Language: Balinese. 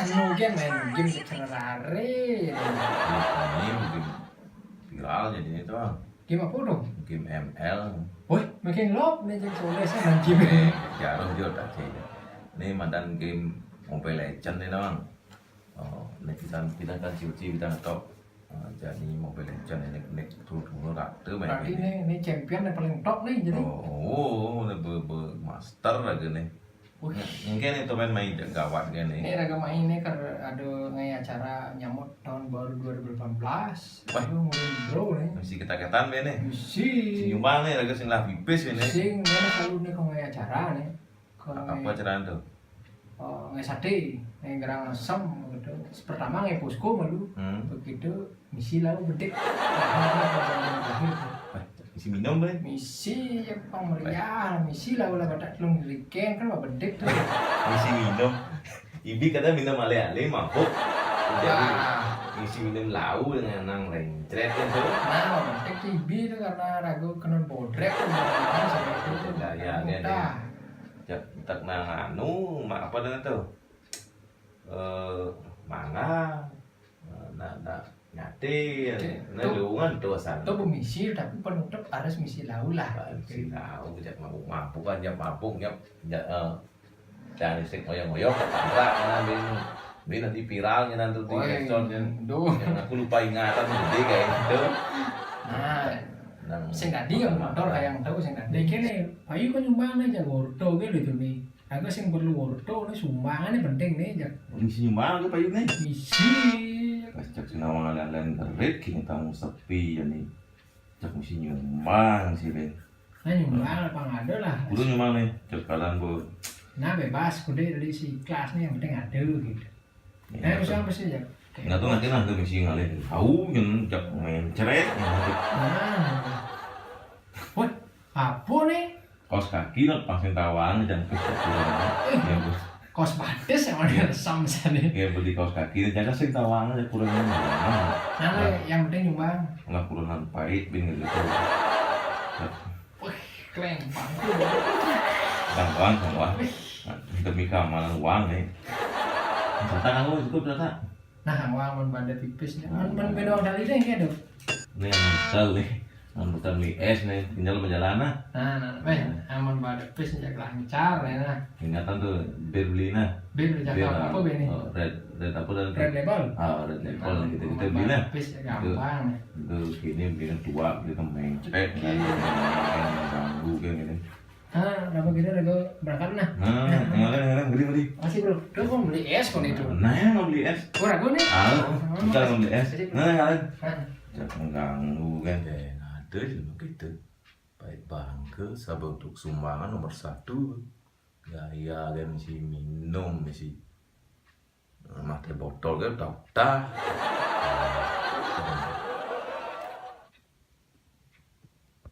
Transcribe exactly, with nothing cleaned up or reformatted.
Anu kan main game secara rare. Ini game viral jadi itu, Bang. Game apa tuh? Game M L. Woi, makin lop nih jadi soleh sih main game. Eh, jarum dia tak sih. Ini mantan game Mobile Legend ini, Bang. Oh, ini kita kita kan ciuci kita ngetop. Eh, jadi Mobile Legend ini ini tuh dulu ratu main Berarti ini. Nih, ini champion yang paling top nih jadi. Oh, oh, ini be, be master lagi nih. Wih. Mungkin itu main main gawat kan Ini nih. Raga main nih karena ada ngai acara nyambut tahun baru dua ribu delapan belas. Wah. Itu ngulin bro nih. Mesti kita ketan be nih. Misi. Senyuman nih lagi sing lah pipis ini. Sing ini selalu nih kau ngai acara nih. Kau Apa cerita tuh? Oh, ngai sate, ngai gerang asam gitu. Pertama ngai posko malu. Hmm. Begitu misi lalu bedik. Isi minum be. Misi yang pang meriah, misi lalu lah badak telung diriken kan lah bedik tuh. Isi minum. Ibi kata minum ale-ale mabuk. Jadi Ah, isi minum lau dengan nang lencret itu. nah, bedik T B itu karena ragu kena bodrek tuh. Sampai itu tuh. Ya, ya, ya, Udah. Ya, tak nang anu, ma- apa dengan tuh? Eh, mangga. Nah, nah, nyate. Oke, Nah, tuh. Luungan tuh asal. Itu pemisi tapi penutup harus misi lau lah. Misi lau, jak mabuk-mabuk kan, jak mabuk, jak, jak, eh, dan listrik ngoyong-ngoyong, ketabrak, nah, bin, bin nanti viralnya nanti di Woi, medsos, ya. Duh. Yang aku lupa ingatan gede kayak gitu. Nah, Nang sing tadi yang motor kayak yang tahu sing tadi kene, payu kan nyumbang nih jago orto gitu nih. Aku sing perlu orto nih sumbangan nih penting nih jak. Misi nyumbang ke payu nih. Misi. Pas cek si nawang lain-lain terit kini tamu sepi ya nih. Cek misi nyumbang sih, Ben. Nah nyumbang apa nggak ada lah. Kudu nyumbang nih, cek kalian bu. Nah bebas kudu dari si kelas nih yang penting ada gitu. Ya, Nah terus apa sih jak? Nggak tuh nanti nanti misi ngalih. Tahu yang cek main ceret, yang cek Nah. Wah, apa nih? Kaos kaki lah pasti tawang dan cek kurang. Ya, Bu. Kos batis yang ada resam sana. Ya, beli kaos kaki, jangan sing tawang aja kurang. Nah, yang penting nyumbang. Nggak kurang pahit, bin gitu. Wih, kleng bangku. Bang, bang, bang, bang. Demi keamanan uang nih. Ternyata kan lu cukup ternyata. Nah, wah, aman pada pipis nih. Man, man beda dari deh kayak tuh. Ini yang misal nih, yang bukan beli es nih, tinggal perjalanan. Nah, nah, weh, aman pada pipis ya lancar ya nah. Ingatan tuh, bir beli nah. Bir udah Bir, apa apa ini? Oh, red, red apa dan Red label. Ah, red label gitu kita beli nah. Pipis ya gampang. Itu ini beli dua, beli kemeng, eh, nggak ganggu kayak gini. Ah, apa kita udah berangkat nah? Nah, yang lain, yang lain, beli, beli. Masih bro, tuh kok beli es kok itu. Nah, yang mau beli es. Kurang gue nih. Ah, kita mau beli es. Nah, yang lain. Nah, Jangan ganggu kan. Ya, ada sih gitu. Baik bangke, sabar untuk sumbangan nomor satu. Gaya kan mesti minum mesti. Mati botol kan tak tak.